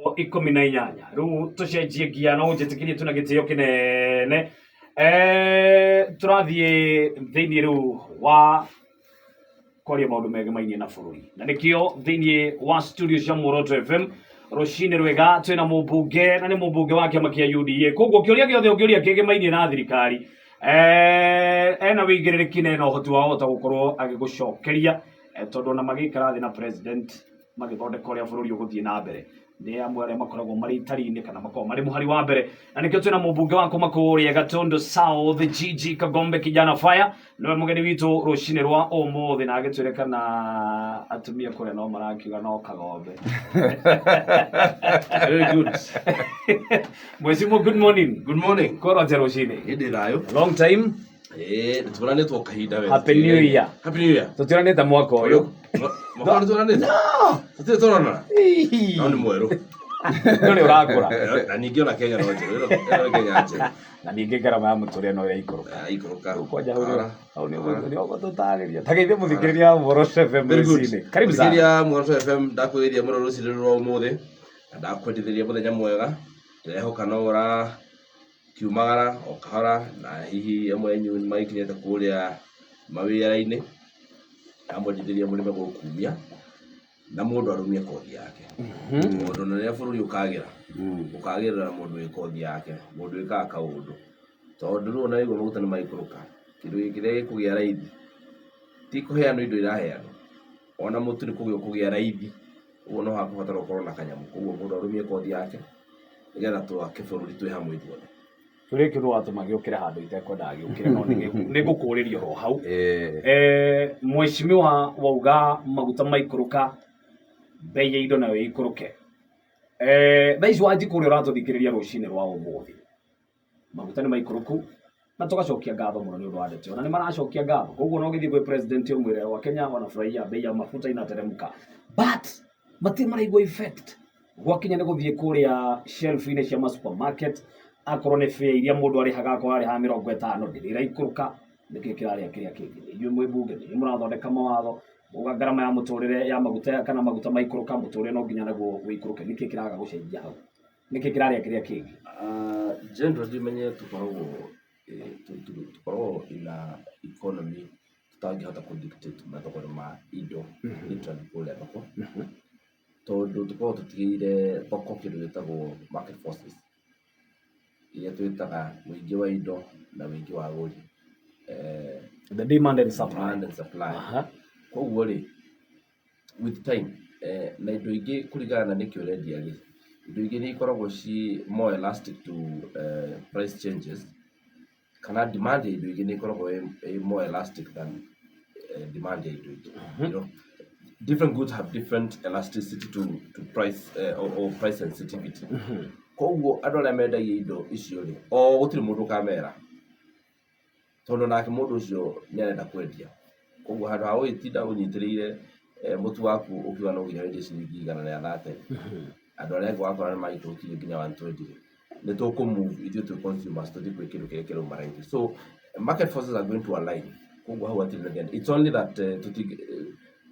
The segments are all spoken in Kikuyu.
18. Rĩu tũcenjie ngia no ũnjĩtĩkĩrie twĩna gĩtĩo kĩnene. Tũrathiĩ thĩinĩ rĩu wa kwaria maũndũ megemainie na bũrũri, na nĩkĩo thĩinĩ wa studio cia Muoroto FM rũcinĩ rwega twĩna mũmbunge, na nĩ mũmbunge wa kĩama kĩa UDA. Koguo kĩũria gĩothe ũngĩũria kĩgemainie na thirikari, ena wĩigĩrĩrĩki na ena ũhoti wa hota gũkorwo agĩgũcokeria, tondũ ona magĩikara thĩ na president magĩthondeka ũrĩa bũrũri ũgũthiĩ na mbere, nĩ amwe arĩa makoragwo marĩ itari-inĩ kana makoragwo marĩ mũhari wa mbere. Na nĩkĩo twĩna mũmbunge wa kuma kũrĩa Gatundu South, Gigi Kagombe Kijana Fire, nĩwe mũgeni witũ rũcinĩ rwa ũmũthĩ, na agĩtwĩre kana atumia kũrĩa no marakiuga no Kagombe. Very good. Mheshimiwa, good morning. Good morning. Koro atĩa rũcinĩ? Hĩndĩ thayũ. Long time. Ĩĩ, nĩtũranĩtwo kahinda we. Happy New Year. Happy New Year. Tũtiranĩte mwaka ũyũ. Mwaka ũyũ nĩtũranĩte? Tũtirĩ tũronana? No nĩ mwerũ. Ndũrĩ ũrakũra. Na ningĩ ona Kenya no njerũ. Ĩno nĩ Kenya njerũ. Na ningĩ ngarama ya mũtũrĩre no ĩraikũrũka. Ĩraikũrũka. Kwanja hau nĩ- hau nĩ ũgũtũtarĩria. Ta geithia mũthikĩrĩria wa Muoroto FM Very good. rũcinĩ. Karibu sana. Mũthikĩrĩria Muoroto FM, ndakwĩgeithia mũno rũcinĩ rwa ũmũthĩ na ndakwendithĩria mũthenya mwega. Ndĩrehoka no ũra kiumagara o kahora, na hihi amwe anyu nĩ magĩkinyĩte kũrĩa mawĩra-inĩ. Ndamwendithĩria mũrĩme gũkumia na mũndũ arũmie kothi yake, tondũ ona rĩrĩa bũrũri ũkagĩra, ũkagĩrĩra na mũndũ wĩ kothi yake, mũndũ wĩkaga kaũndũ. Tondũ rĩu ona waigua maguta nĩ maikũrũka, kĩndũ kĩrĩa gĩkũgĩa raithi ti kũheanwo indo iraheanwo, ona mũtu nĩ kũgĩa ũkũgĩa raithi. Ũguo no hakũbatara ũkorwo na kanyamũ. Koguo mũndũ arũmie kothi yake nĩgetha twake bũrũri twĩ hamwe ithuothe. Kĩũria kĩu watũma gĩũkĩre handũ itekwendaga gĩũkĩre, no nĩ ngũkũrĩria oro hau. Mheshimiwa, wauga maguta maikũrũka, bei ya indo nayo ĩikũrũke. Thaa ici Wanjikũ ũrĩa ũratũthikĩrĩria rũcinĩ rwa ũmũthĩ, maguta nĩ maikũrũku na tũgacokia ngatho mũno nĩ ũndũ wa ndeto ĩyo, na nĩ maracokia ngatho. Koguo no ũgĩthiĩ kwĩ president ũmwĩre Wakenya wanafurahia bei ya mafuta inateremka, but matirĩ maraigua effect gwakinya nĩ gũthiĩ kũrĩa shelf-inĩ cia ma supermarket. Akorwo nĩ fare iria mũndũ arĩhaga, akorwo arĩhaga 50, ndĩrĩ ĩraikũrũka. Nĩkĩ kĩrarĩa kĩrĩa kĩngĩ? Nĩ inyuĩ mwĩ mbunge, nĩ inyuĩ mũrathondeka mawatho muga ngarama ya mũtũrĩre ya maguta kana maguta maikũrũka, mũtũrĩre no nginya naguo wĩikũrũke. Nĩkĩ kĩraga gũcenjia hau? Nĩkĩ kĩrarĩa kĩrĩa kĩngĩ? Generally menye tũkoragwo in a economy tũtangĩhota kũ dictate mathogora ma indo literally kũrĩa thoko, tondũ tũkoragwo tũtigĩire thoko kĩndũ gĩtagwo market forces, iria twĩtaga ũingĩ wa indo na ũingĩ wa agũri. The demand and supply. Demand and supply. Koguo rĩ, with time, na indo ingĩ kũringana na nĩkĩ ũrendia rĩ, indo ingĩ nĩ ikoragwo ci more elastic to price changes, kana demand ya indo ingĩ nĩ ĩkoragwo ĩ more elastic than demand ya indo ingĩ. Different goods have different elasticity to price or price sensitivity. Koguo andũ arĩa mendagia indo icio rĩ, o gũtirĩ mũndũ ũkamera, tondũ nake mũndũ ũcio nĩ arenda kwendia. Koguo handũ ha gũgĩtinda ũnyitĩrĩire mũtu waku ũkiuga no nginya wendie ciringi 130, andũ arĩa angĩ wakora nĩ maikũrũkirie nginya 120 rĩ, nĩ tũkũ move ithuĩ twĩ consumers tũthiĩ kwĩ kĩndũ kĩrĩa kĩrauma raithi. So market forces are going to align. Koguo hau hatirĩ na thĩna. It's only that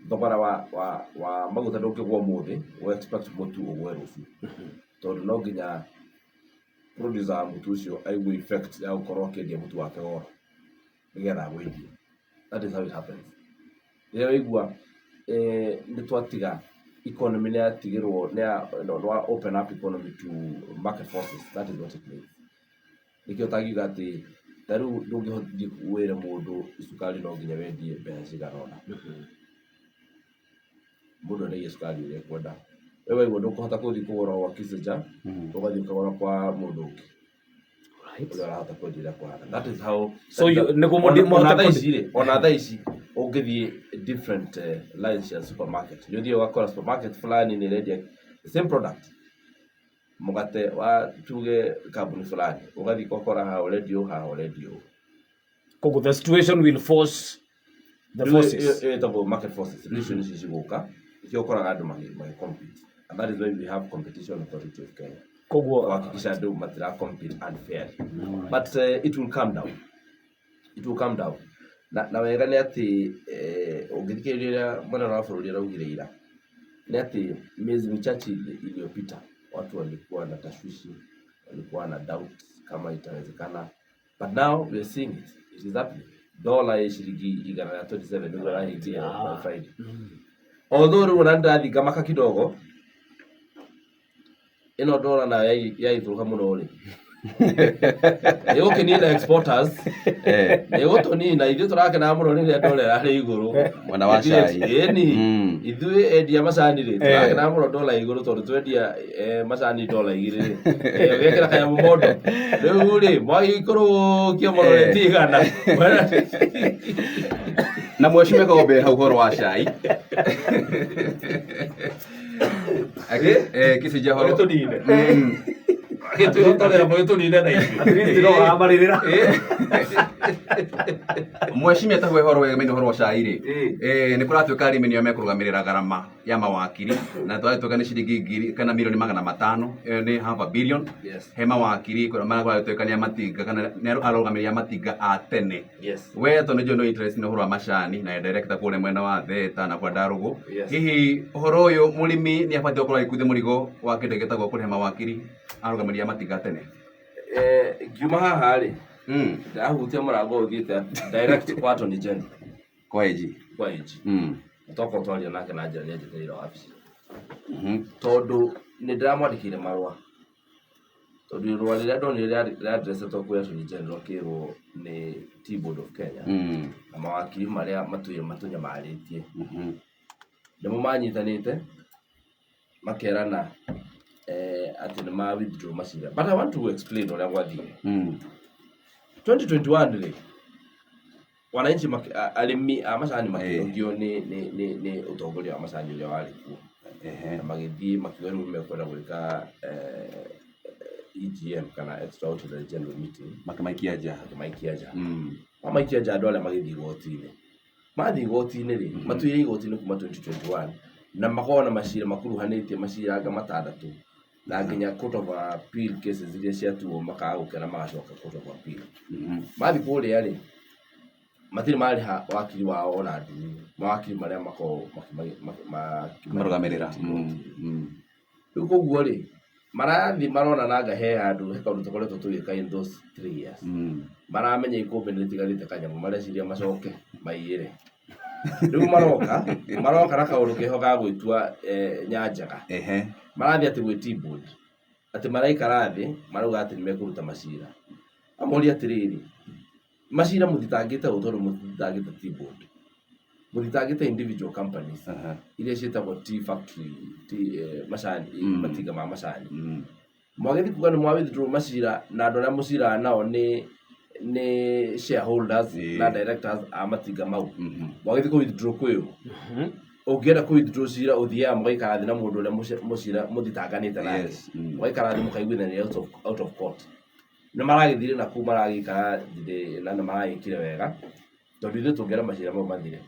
thogora wa maguta ndũngĩgwa ũmũthĩ ũ expect mũtu ũgwe rũciũ, tondũ no nginya producer wa mũtu ũcio aigue effect ya gũkorwo akĩendia mũtu wake goro nĩgetha agũithie. That is how it happens. Rĩrĩa waigua nĩ twatiga economy nĩ yatigĩrwo nĩ wa open up economy to market forces, that is what it means. Nĩkĩo ũtangiuga atĩ ta rĩu ndũngĩhotithia wĩre mũndũ cukari no nginya wendie mbeca cigana ũna. Mũndũ endagia cukari ũrĩa ekwenda. We waigua ndũkũhota gũthiĩ kũgũra gwa Kiseja, ũgathiĩ ũkagũra kwa mũndũ ũngĩ ũrĩa ũrahota kwendia ũrĩa kũhana. That is how. So nĩguo mũhote Ona thaa ici rĩ, ona thaa ici ũngĩthiĩ different lines cia supermarket, nĩ ũthiaga ũgakora supermarket fulani nĩ ĩrendia the same product, mũgate wa tuge kambuni fulani, ũgathiĩ ũgakora haha ũrendio ũũ, haha ũrendio ũũ. Koguo the situation will force the Rĩu forces. Ĩyo ĩtagwo market forces. Rĩu icio nĩcio cigũka, nĩkĩo ũkoraga andũ magĩ compete, and that is why we have Competition Authority of Kenya Koguo kuhakikisha andũ matira compete unfairly. But it will come down, it will come down. Na wega nĩ atĩ ũngĩthikĩrĩria ũrĩa mũnene wa bũrũri araugire ira, nĩ atĩ miezi michache iliyopita watu Watu walikuwa na tashwishi, walikuwa na doubt kama itawezekana, but now we are seeing it, it is happening. Dola ya ciringi 127 nĩguo ĩrahingia by Friday. Although rĩu ona nĩndathiĩ ngamaka kidogo, ĩno dola nayo yaikũrũka mũno rĩ, ĩgũkĩnina exporters, ĩgũtũnina ithuĩ tũrakenaga mũno rĩrĩa dola ĩrarĩ igũrũ. Mwena wa Ithuĩ- cai. Ĩni. Ithuĩ endia macani rĩ, tũrakenaga mũno dola igũrũ tondũ twendia macani dola 2 rĩ, ũgekĩra kanyamũ mondo rĩu rĩ mwagĩikũrũkia mũno rĩ ti 100. Na mweshime Gombe hau ũhoro wa cai. Kĩcinja horo. Mũgĩtũnine. Gĩtwĩhotorera mũgĩtũnine na ithuĩ. At least no aramarĩrĩra. Mweshime taguo ũhoro wegemainie ũhoro wa cai rĩ, nĩ kũratuĩka arĩmi nĩo mekũrũgamĩrĩra garama ya mawakiri, na twagĩtuĩka nĩ ciringi ngiri kana milioni 500, ĩyo nĩ half a billion. He mawakiri marĩa kũratuĩka nĩ a matinga kana nĩ arũgamĩrĩri a matinga a tene. We tondũ nĩnjũĩ no interest nĩ ũhoro wa macani na director kũrĩa mwena wa Theta na kwa Ndarũgũ. Hihi ũhoro ũyũ mũrĩmi nĩ abatiĩ gũkorwo agĩkuithia mũrigo wa kĩndũ gĩtagwo kũrĩha mawakiri arũgamĩrĩri a matinga a tene? Ngiuma haha rĩ, ndĩrahutia mũrango ũthiĩte direct kwa Attorney General. Kwa AG. Kwa AG. Na twakorwo twaria nake na njĩra nĩanjĩtĩrĩire wabici. Tondũ nĩ ndĩramwandĩkĩire marũa. Tondũ irũa rĩrĩa ndonire rĩaddressetwo kwĩ Attorney General akĩrwo nĩ Tea Board of Kenya. Na mawakiri marĩa matũire matũnyamarĩtie. Nĩmo manyitanĩte makerana atĩ nĩ ma withdraw macira. But I want to explain ũrĩa gwathire. 2021 rĩ, wananchi arĩmi a macani makĩnogio nĩ ũtongoria wa macani ũrĩa warĩ kuo. Na magĩthiĩ makiuga rĩu mekwenda gwĩka EGM kana extraordinary general meeting. Makĩmaikia nja. Makĩmaikia nja. Mamaikia nja andũ arĩa magĩthiĩ igoti-inĩ. Mathiĩ igoti-inĩ rĩ, matuire igoti-inĩ kuma 2021 na makoragwo na macira makuruhanĩtie macira anga matandatũ na nginya court of appeal cases iria ciatuo makaga gũkena magacoka court of appeal. Mathiĩ kũrĩa rĩ, matirĩ marĩha wakiri wao ona ndururu, mawakiri marĩa makoragwo Marũgamĩrĩra. Rĩu koguo rĩ, marathiĩ marona nanga he handũ he kaũndũ tũkoretwo tũgĩka in those 3 years. Maramenya ikũmbĩ nĩ rĩtigarĩte kanyamũ, mareciria macoke maiyĩre. Rĩu maroka na kaũndũ keho ga gwĩtua nyanjaga. Marathiĩ atĩ gwĩ Tea Board, atĩ maraikara thĩ marauga atĩ nĩ mekũruta macira. Amoria atĩrĩrĩ, macira mũthitangĩte ũ tondũ mũthitangĩte Tea Board, mũthitangĩte individual companies iria ciĩtagwo tea factory, tea, macani, matinga ma macani. Mwagĩthiĩ kuga nĩ mwa withdraw macira na andũ arĩa mũciraga nao nĩ shareholders na directors a matinga mau. Mwagĩthiĩ kũ withdraw kwĩ ũ? Ũngĩenda kũ withdraw cira ũthiaga mũgaikara thĩ na mũndũ ũrĩa mũcira mũthitanganĩte nake. Mũgaikara thĩ mũkaiguithania out of court. Nĩ maragĩthire na kũu maragĩikara thĩ na nĩ maragĩkire wega tondũ ithuĩ tũngĩenda macira mau mathire.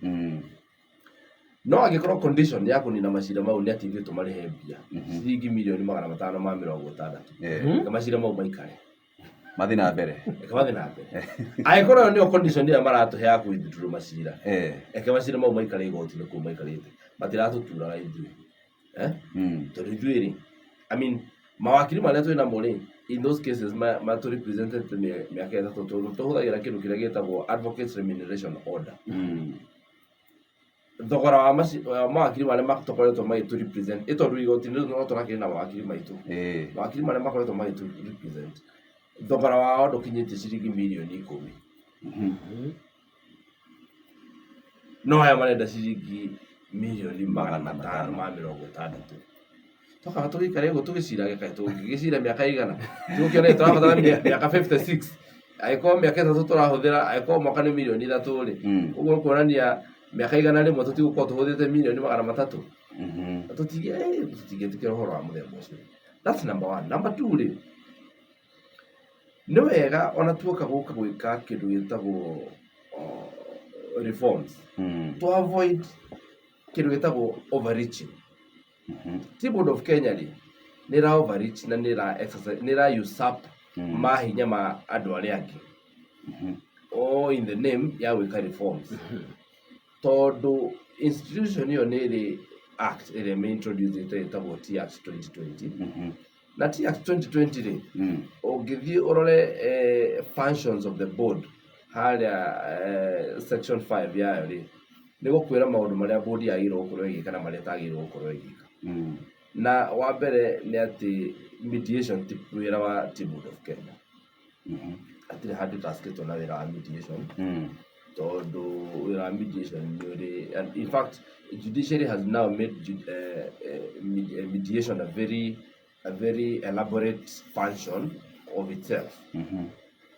No angĩkorwo condition ya kũnina macira mau nĩ atĩ ithuĩ tũmarĩhe mbia ciringi milioni 560, reke macira mau maikare. Mathiĩ na mbere. Reke mathiĩ na mbere. Angĩkorwo ĩyo nĩyo condition ĩrĩa maratũhe ya kũ-withdraw macira, reke macira mau maikare igoti-inĩ kũu maikarĩte. Matiratũturaga ithuĩ. Tondũ ithuĩ rĩ, I mean, mawakiri marĩa twĩ namo rĩ, in those cases matũ represented mĩaka 3 tondũ tũhũthagĩra kĩndũ kĩrĩa gĩtagwo Advocates Remuneration Order. Thogora wa mawakiri marĩa matũkoretwo magĩtũ represent, ĩ tondũ igoti-inĩ rĩu no tũrakĩrĩ na mawakiri maitũ. Mawakiri marĩa makoretwo magĩtũ represent, thogora wao ndũkinyĩtie ciringi milioni 10. No aya marenda ciringi milioni 560. Tokaga tũgĩikare ũguo tũgĩcirage kaĩ tũngĩgĩcira mĩaka igana. Tũgũkĩona tũrabatara mĩaka 56. Angĩkorwo mĩaka 3 tũrahũthĩra, angĩkorwo mwaka nĩ milioni 3 rĩ, ũguo nĩ kuonania mĩaka 100 tũtigũkorwo tũhũthĩrĩte milioni 300. Tũtingĩtĩkĩra ũhoro wa mũthemba ũcio. That's number one. Number two rĩ, nĩ wega ona tuoka gũka gwĩka kĩndũ gĩtagwo reforms. To avoid kĩndũ gĩtagwo overreaching. Tea Board of Kenya rĩ, nĩ ĩra overreach na nĩ ĩra exercise, nĩ ĩra usurp mahinya ma andũ arĩa angĩ. All in the name ya gwĩka reforms. Tondũ institution ĩyo nĩ ĩrĩ act ĩrĩa ĩmĩ-introduce ĩtagwo Tea Act 2020. Na Tea Act 2020 rĩ, ũngĩthiĩ ũrore functions of the board harĩa section 5 yayo rĩ, nĩ gũkwĩra maũndũ marĩa board yagĩrĩirwo gũkorwo ĩgĩka na marĩa ĩtagĩrĩirwo gũkorwo ĩgĩka. Na wa mbere nĩ atĩ mediation ti wĩra wa Tea Board of Kenya. Hatirĩ handũ taskĩtwo na wĩra wa mediation, tondũ wĩra wa mediation nĩ ũrĩ, and in fact judiciary has now made mediation a very elaborate function of itself,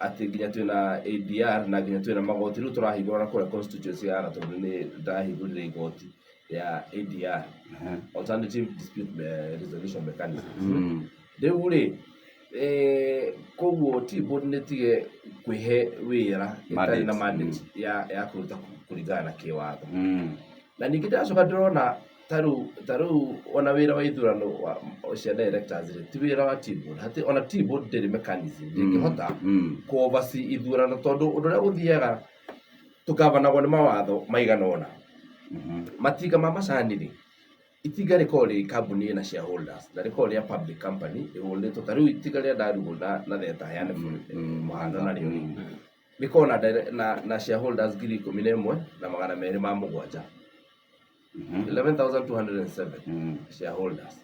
atĩ nginya twĩna ADR na nginya twĩna magoti. Rĩu tũrahingũra na kũrĩa constituency ya tondũ nĩ ndahingũrire igoti rĩa ADR, alternative dispute resolution mechanism. Rĩu rĩ, koguo Tea Board nĩ tige kwĩhe wĩra ĩtarĩ na Mandate. Mandate ya kũruta kũringana na kĩwatho. Na ningĩ ndĩracoka ndĩrona tarĩu ona wĩra wa ithurano cia directors rĩ, ti wĩra wa Tea Board. Hati ona Tea Board ndĩrĩ mechanism, ndĩngĩhota kũ oversee ithurano, tondũ ũndũ ũrĩa ũthiaga tũgabanagwo nĩ mawatho maigana ũna. Matinga ma macani rĩ, itinga rĩkoragwo rĩ kambuni ĩna shareholders na rĩkoragwo rĩa public company ĩhũrĩtwo. Ta rĩu itinga rĩa Ndarugu na Theta, heane mũhano narĩo rĩ, rĩkoragwo na shareholders 11,207, 11,207 shareholders.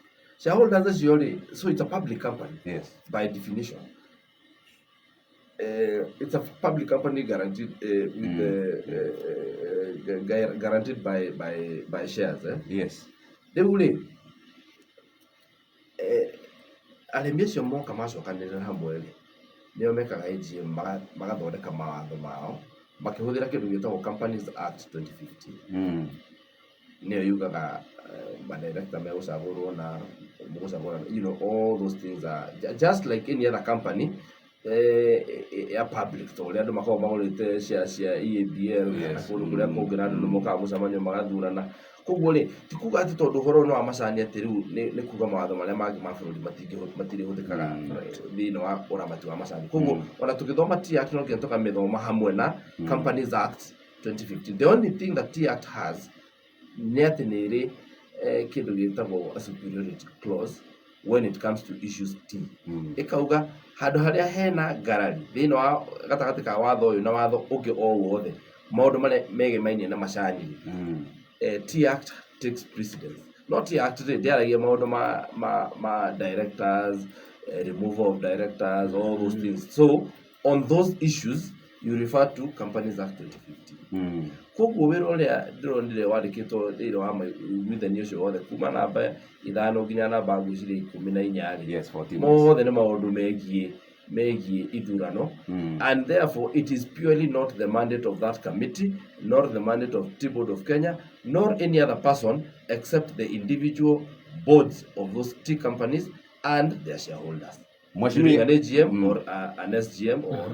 Acio rĩ, so it's a public company by definition. It's a public company guaranteed with guaranteed by shares, eh? Yes. Rĩu rĩ, arĩmi acio moka macokanĩrĩra hamwe rĩ, nĩo mekaga AGM, magathondeka mawatho mao makĩhũthĩra kĩndũ gĩtagwo Companies Act 2015. Nĩyo yugaga madirector megũcagũrwo na mũgũcagũra, all those things are just like any other company ya public, ta ũrĩa andũ makoragwo magũrĩte share cia EABL kana kũndũ kũrĩa kũngĩ, na andũ nĩ mokaga mũcemanio magathurana. Koguo rĩ, ti kuga atĩ tondũ ũhoro ũyũ nĩ wa macani atĩ rĩu nĩ kuga mawatho marĩa mangĩ ma bũrũri matirĩhũthĩkaga thĩinĩ wa ũramati wa macani. Koguo ona tũgĩthoma Tea Act, no nginya tũkamĩthoma hamwe na Companies Act 2015. The only thing that Tea Act has nĩ atĩ nĩ ĩrĩ kĩndũ gĩtagwo a superiority clause when it comes to issues tea. Ĩkauga handũ harĩa hena ngarari thĩinĩ wa gatagatĩ ka watho ũyũ na watho ũngĩ o wothe, maũndũ marĩa megemainie na macani rĩ, Tea Act takes precedence. No Tea Act rĩ, ndĩaragia maũndũ ma directors, removal of directors, all those things. So on those issues you refer to Companies Act 2015. Koguo wĩra ũrĩa ndĩronire wandĩkĩtwo thĩinĩ wa maiguithanio ũcio wothe, kuma namba 5 nginya namba ngwĩciria 14 rĩ, Yes, 14. mothe nĩ maũndũ megiĩ ithurano, and therefore it is purely not the mandate of that committee, nor the mandate of Tea Board of Kenya, nor any other person except the individual boards of those tea companies and their shareholders during Mheshimiwa an AGM or an SGM or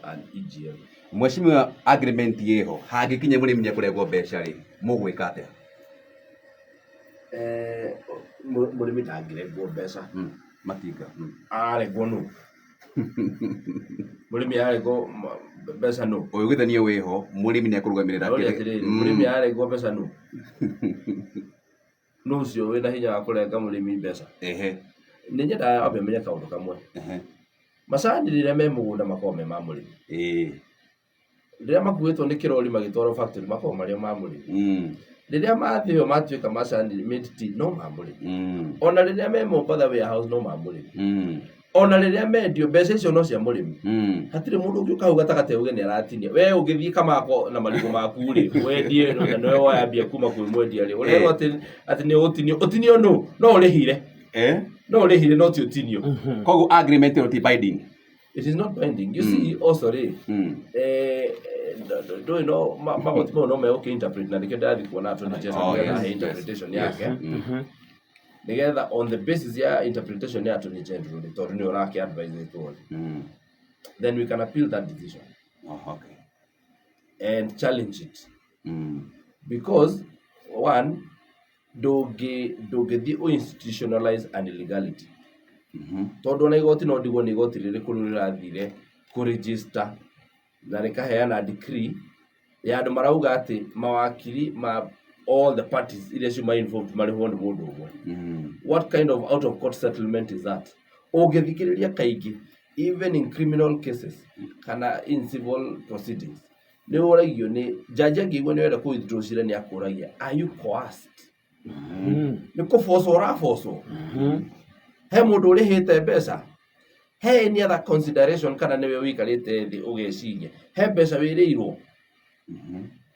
an EGM. Mheshimiwa, agreement ĩho, hangĩkinya mũrĩmi nĩekũrengwo mbeca rĩ, mũgwĩka atĩa? Mũrĩmi ndangĩrengwo mbeca. Matinga. Ararengwo nũ? Mũrĩmi ararengwo mbeca nũ? Ũiguithanio wĩho, mũrĩmi nĩekũrũgamĩrĩra. Ũria atĩrĩrĩ, mũrĩmi ararengwo mbeca nũ? Nũ ũcio wĩna hinya wa kũrenga mũrĩmi mbeca? Nĩ nyendaga wambe ũmenye kaũndũ kamwe. Macani rĩrĩa me mũgũnda makoragwo me ma mũrĩmi. Rĩrĩa makuĩtwo nĩ kĩrori magĩtwarwo factory, makoragwo marĩ o ma mũrĩmi. Rĩrĩa mathĩo matuĩka macani made tea, no ma mũrĩmi. Ona rĩrĩa me Mombatha warehouse, no ma mũrĩmi. Ona rĩrĩa mendio, mbeca icio no cia mũrĩmi. Hatirĩ mũndũ ũngĩũka hau gatagatĩ auge nĩ aratinia. We ũngĩthiĩ Kamako na marigũ maku rĩ, wendie na nĩwe woya mbia kuma kwĩ mwendia rĩ, ũrerwo atĩ nĩ ũgũtinio. Ũtinio nũ? No ũrĩhire. No ũrĩhire, no ti ũtinio. Koguo agreement ĩyo ti binding? It is not binding, you see. Also rĩ, ndũĩ no magoti mau no megũkĩ interpret, na nĩkĩo ndĩrathiĩ kuona Attorney General nĩgetha ahe interpretation yake, nĩgetha on the basis ya interpretation ya Attorney General rĩ, tondũ nĩwe ũrakĩ advise ĩtwo rĩ, then we can appeal that decision and challenge it, because one, ndũngĩthiĩ ũ institutionalize an illegality, tondũ ona igoti no ndigwo nĩ igoti rĩrĩkũ rĩu rĩrathire kũregister na rĩkaheana decree ya andũ marauga atĩ mawakiri ma All the parties iria ciuma involved marĩhwo nĩ mũndũ ũmwe. What kind of out of court settlement is that? Ũngĩthikĩrĩria kaingĩ, even in criminal cases kana in civil proceedings, nĩ ũragio nĩ jaji, angĩigua nĩ wenda kũ withdraw cira, nĩ akũragia, "Are you coerced?" Nĩ kũbocwo ũrabocwo? He mũndũ ũrĩhĩte mbeca? He any other consideration, kana nĩwe ũikarĩte thĩ ũgeciria he mbeca wĩrĩirwo?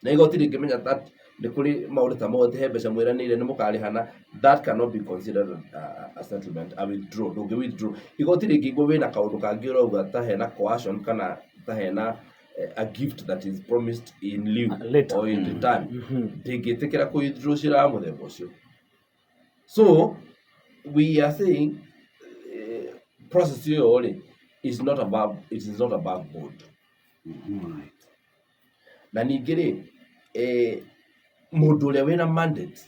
Na igoti rĩngĩmenya that nĩ kũrĩ maũndũ ta mau, atĩ he mbeca mwĩranĩire nĩ mũkarĩhana, that cannot be considered a settlement, a withdraw. Ndũngĩ withdraw. Igoti rĩngĩigua wĩna kaũndũ kangĩ ũrauga ta hena coercion kana ta hena a gift that is promised in lieu Later. or in return, ndĩngĩtĩkĩra kũ withdraw cira wa mũthemba ũcio. So we are saying process ĩyo rĩ is not above, it is not above board. Na ningĩ rĩ, mũndũ ũrĩa wĩna mandate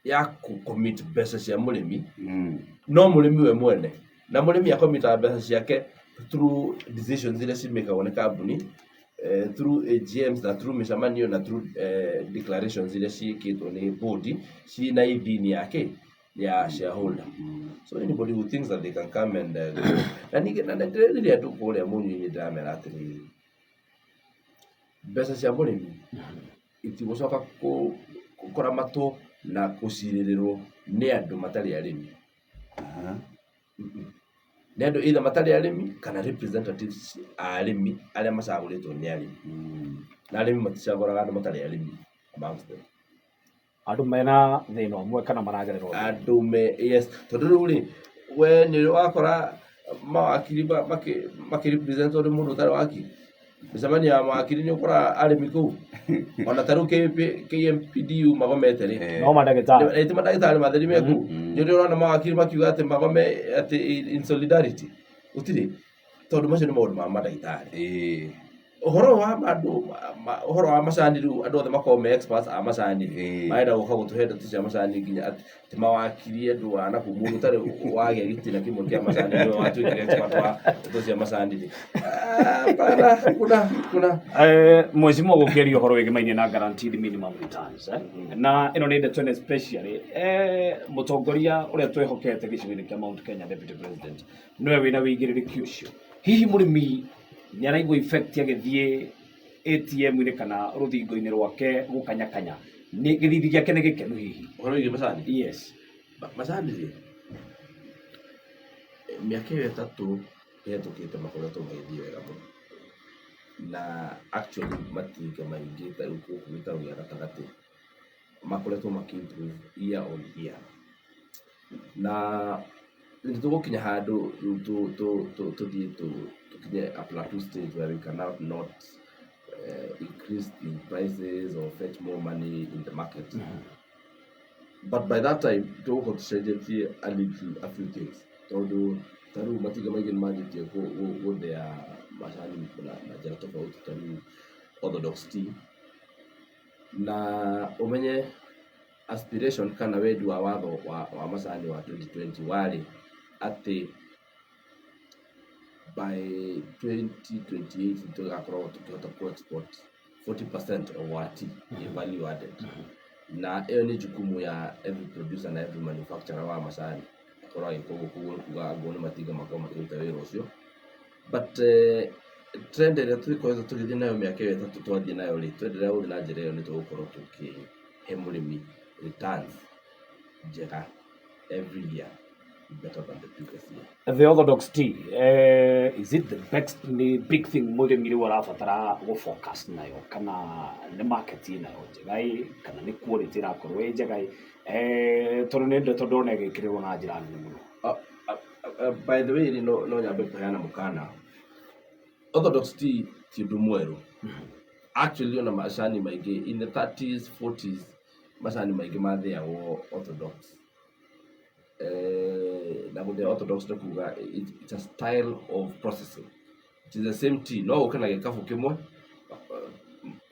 ya kũ commit mbeca cia mũrĩmi no mũrĩmi we mwene, na mũrĩmi akomitaga mbeca ciake through decisions iria cimĩkagwo nĩ kambuni, through AGMs na through mĩcemanio na through declarations iria ciĩkĩtwo nĩ board ciĩna ithini yake ya shareholder. So anybody who thinks that they can come and go, na ningĩ na rĩrĩa andũ kũrĩa mũnyinyi ndĩramera atĩrĩrĩ, mbeca cia mũrĩmi itigũcoka kũramatwo na kũcirĩrĩrwo nĩ andũ matarĩ arĩmi, nĩ andũ either matarĩ arĩmi kana representatives a arĩmi arĩa macagũrĩtwo nĩ arĩmi. Na arĩmi maticagũraga andũ matarĩ arĩmi amongst them. Andũ mena thĩna ũmwe kana maragerera ũndũ. Andũ me, yes, tondũ rĩu rĩ, we nĩ wakora mawakiri makĩrepresentwo nĩ mũndũ ũtarĩ wakiri. Mĩcemanio ya mawakiri nĩ ũkoraga arĩmi kũu? Ona ta rĩu KMPDU magomete rĩ, No mandagĩtarĩ. Nĩ ti mandagĩtarĩ matheri me kũu? Nĩ ũrĩ ũrona mawakiri makiuga atĩ magome atĩ in solidarity? Gũtirĩ, tondũ macio nĩ maũndũ ma mandagĩtarĩ. Ũhoro wa andũ ũhoro wa macani, rĩu andũ othe makoragwo me experts a macani, marenda gũka gũtũhe ndeto cia macani, nginya atĩ mawakiri, andũ a nakũu, mũndũ ũtarĩ wagĩa gĩtina kĩmwe kĩa macani nĩwe watuĩkire expert wa ndeto cia macani rĩ. Ah, pana, kuna Mheshimiwa, gũkĩaria ũhoro wĩgĩmainie na guaranteed minimum returns, na ĩno nĩ ndeto ĩno especially mũtongoria ũrĩa twĩhokete gĩcigo-inĩ kĩa Mount Kenya, Deputy President, nĩwe wĩna wĩigĩrĩrĩki ũcio. Hihi mũrĩmi nĩ araigua effect agĩthiĩ ATM-inĩ kana rũthingo-inĩ rwake gũkanyakanya? Nĩ gĩthithi gĩake nĩ gĩkenu hihi? Ũhoro wĩgiĩ macani? Yes. Macani rĩ, mĩaka ĩyo 3 ĩhetũkĩte makoretwo magĩthiĩ wega mũno, na actually matinga maingĩ ta rĩu gũkũ gĩtarũ gĩa gatagatĩ makoretwo makĩ improve year on year, na nĩ tũgũkinya handũ rĩu tũthiĩ tũkinye a plateau stage where we cannot not increase the prices or fetch more money in the market. But by that time tũgũkorwo tũcenjetie a little, a few things, tondũ ta rĩu matinga maingĩ nĩ manjĩtie gũthĩa macani na njĩra tofauti, ta rĩu orthodox tea. Na ũmenye aspiration kana wendi wa watho wa macani wa 2020 warĩ atĩ by 2028 tũgakorwo tũkĩhota kũ export 40% of our tea in value added, na ĩyo nĩ jukumu ya every producer na every manufacturer wa macani akorwo agĩka ũguo. Koguo nĩ kuga angorwo nĩ matinga makorwo makĩruta wĩra ũcio, but trend ĩrĩa tũkoretwo tũgĩthiĩ nayo mĩaka ĩyo 3 twathiĩ nayo rĩ, twendelea gũthiĩ na njĩra ĩyo, nĩ tũgũkorwo tũkĩhe mũrĩmi returns njega every year, better than the previous year. The orthodox tea, is it the best, nĩ big thing mũrĩmi rĩu arabatara gũ focus nayo, kana nĩ market nayo njega ĩ, kana nĩ quality ĩrakorwo ĩ njega ĩ? Tondũ nĩ ndeto ndona ĩgĩkĩrĩrwo na njĩra nene mũno. By the way rĩ, no nyambe kũheana mũkana, orthodox tea ti ũndũ mwerũ. Actually, ona macani maingĩ in the 30s, 40s, macani maingĩ mathĩagwo orthodox. Na gũthĩa orthodox nĩ kuga it's a style of processing. It is the same tea, no ũke na gĩkabũ kĩmwe,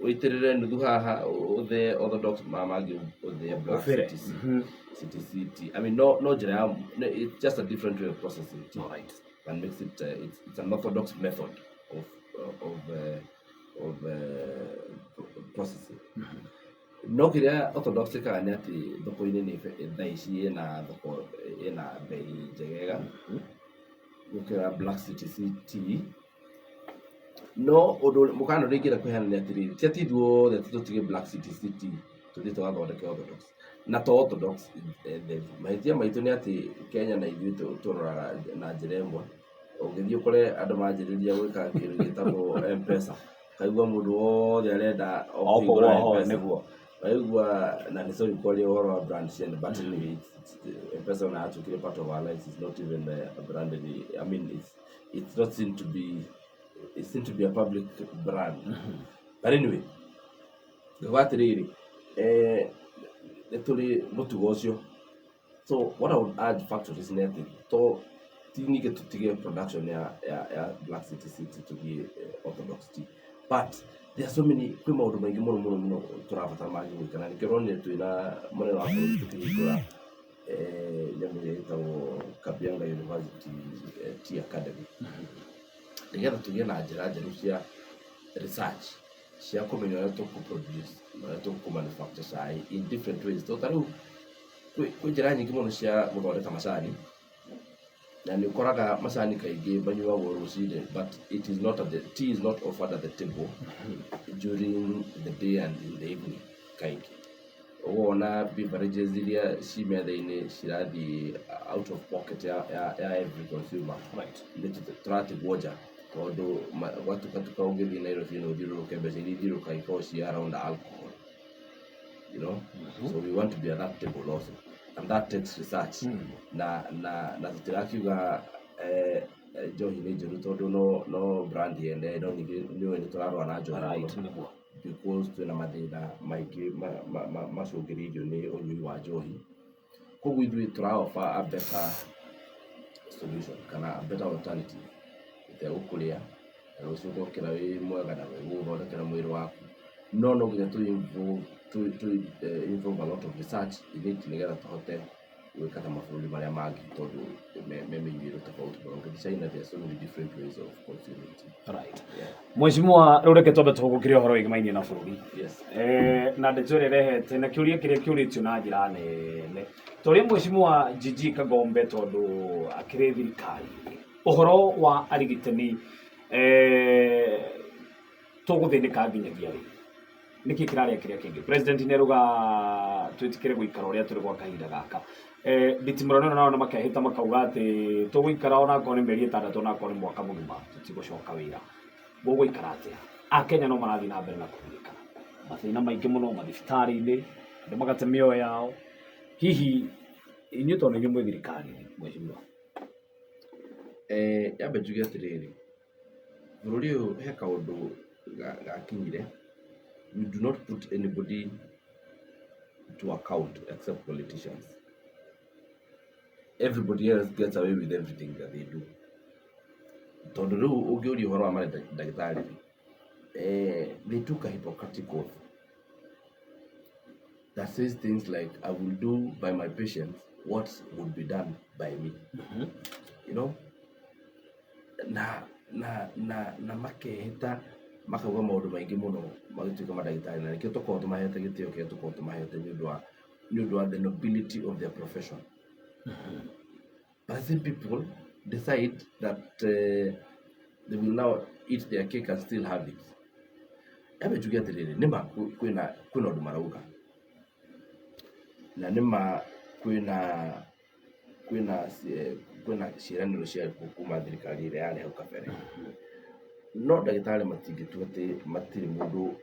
ũitĩrĩre nuthu haha ũthĩe orthodox, maya mangĩ ũthĩe black. Ũbĩre. CTC. CTC tea, I mean, no njĩra ya no, it's just a different way of processing tea and makes it it's an orthodox method of processing. No kĩrĩa orthodox ĩkaga nĩ atĩ thoko-inĩ nĩ thaa ici ĩna thoko ĩna bei njegega gũkĩra Black CTC tea. No ũndũ mũkana ũrĩa ingĩenda kũheana nĩ atĩrĩrĩ, ti atĩ ithuothe atĩ tũtige Black CTC tea tũthiĩ tũgathondeke orthodox. Na to orthodox theri. Mahĩtia maitũ nĩ atĩ Kenya na ithuĩ tũroraga na njĩra ĩmwe. Ũngĩthiĩ ũkore andũ manjĩrĩria gwĩka kĩndũ gĩtagwo M-Pesa, ũkaigua mũndũ wothe arenda o kũhingũra M-Pesa. Nĩguo. Waigua na nĩ sorry kwaria ũhoro wa brand ciene but anyway M-Pesa ona yatuĩkire part of our lives, it's not even a brand any, I mean it's not seen to be, it's seen to be a public brand. But anyway, ngauga atĩrĩrĩ, nĩ tũrĩ mũtugo ũcio. So what I would urge factories nĩ atĩ to ti ningĩ tũtige production ya Black CTC tea tũthiĩ orthodox tea, but there are so many, kwĩ maũndũ maingĩ mũno mũno mũno tũrabatara mangĩ gwĩka, na nĩkĩo ũronire twĩna mũnene wa bũrũri tũkĩhingũra nyamũ ĩrĩa ĩtagwo Kabianga University Tea Academy, nĩgetha tũgĩe na njĩra njerũ cia research cia kũmenya ũrĩa tũkũ produce na ũrĩa tũkũ manufacture cai in different ways. To ta rĩu kwĩ njĩra nyingĩ mũno cia gũthondeka macani, na nĩ ũkoraga macani kaingĩ manyuagwo rũcinĩ, but it is not at the, tea is not offered at the table during the day and in the evening kaingĩ. Ũgona beverages iria ci metha-inĩ cirathiĩ out of pocket ya every consumer. Nĩ tũratigwo nja tondũ gwatukatuka ũngĩthiĩ Nairobi na ũthiũrũrũke, mbeca iria ithiũrũrũkaga ikoragwo ci around alcohol. So we want to be at that table also, and that takes research. Na tũtirakiuga njohi nĩ njũru tondũ no brand yene, no ningĩ nĩũĩ nĩ tũrarũa na njohi mũno because twĩna mathĩna maingĩ macũngĩrĩirio nĩ ũnyui wa njohi. Koguo ithuĩ tũra offer a better solution kana a better alternative ĩtegũkũrĩa na rũciũ ũgokĩra wĩ mwega na wĩgũgũthondekera mwĩrĩ waku. No nginya tũ involve a lot of research in it nĩgetha tũhote gwĩka ta mabũrũri marĩa mangĩ, tondũ me mĩnyuĩre tofauti mũno. Ũngĩthiĩ China, there are so many different ways of consuming tea. Yeah. Mheshimiwa, rĩu reke twambe tũhũgũkĩre ũhoro wĩgĩmainie na bũrũri. Yes. Na ndeto ĩrĩa ĩrehete na kĩũria kĩrĩa kĩũrĩtio na njĩra nene torĩa Mheshimiwa Gigi Kagombe, tondũ akĩrĩ thirikari, ũhoro wa arigitani, tũgũthĩnĩka nginyagia rĩ? Nĩkĩ kĩrarĩa kĩrĩa kĩngĩ? President nĩ twĩtĩkĩre gũikara ũrĩa tũrĩ gwa kahinda gaka. Nditimũrano ĩno nao nĩ makehĩta makauga atĩ tũgũikara onakorwo nĩ mĩeri 6, onakorwo nĩ mwaka mũgima, tũtigũcoka wĩra. Gũgũikara atĩa? Akenya no marathiĩ na mbere na kũgiĩka, mathĩna maingĩ mũno mathibitarĩ-inĩ, andũ magate mĩoyo yao. Hihi inyuĩ tondũ inyuĩ mwĩ thirikari-inĩ, mheshimiwa? Nyambe njuge atĩrĩrĩ, bũrũri ũyũ he kaũndũ gakinyire, we do not put anybody to account except politicians. Everybody else gets away with everything that they do. Tondũ rĩu ũngĩũria ũhoro wa mandagĩtarĩ rĩ, they took a Hippocratic oath that says things like, "I will do by my patients what would be done by me." Na makehĩta makauga maũndũ maingĩ mũno magĩtuĩka mandagĩtarĩ, na nĩkĩo tũkoragwo tũmahete gĩtĩo kĩrĩa tũkoragwo tũmahete nĩ ũndũ wa the nobility of their profession. But the same people decide that they will now eat their cake and still have it. Yambe njuge atĩrĩrĩ, nĩma kwĩna ũndũ marauga, na nĩma kwĩna ciĩranĩro cia kuma thirikari ĩrĩa yarĩ hau kabere, no ndagĩtarĩ matingĩtua atĩ matirĩ mũndũ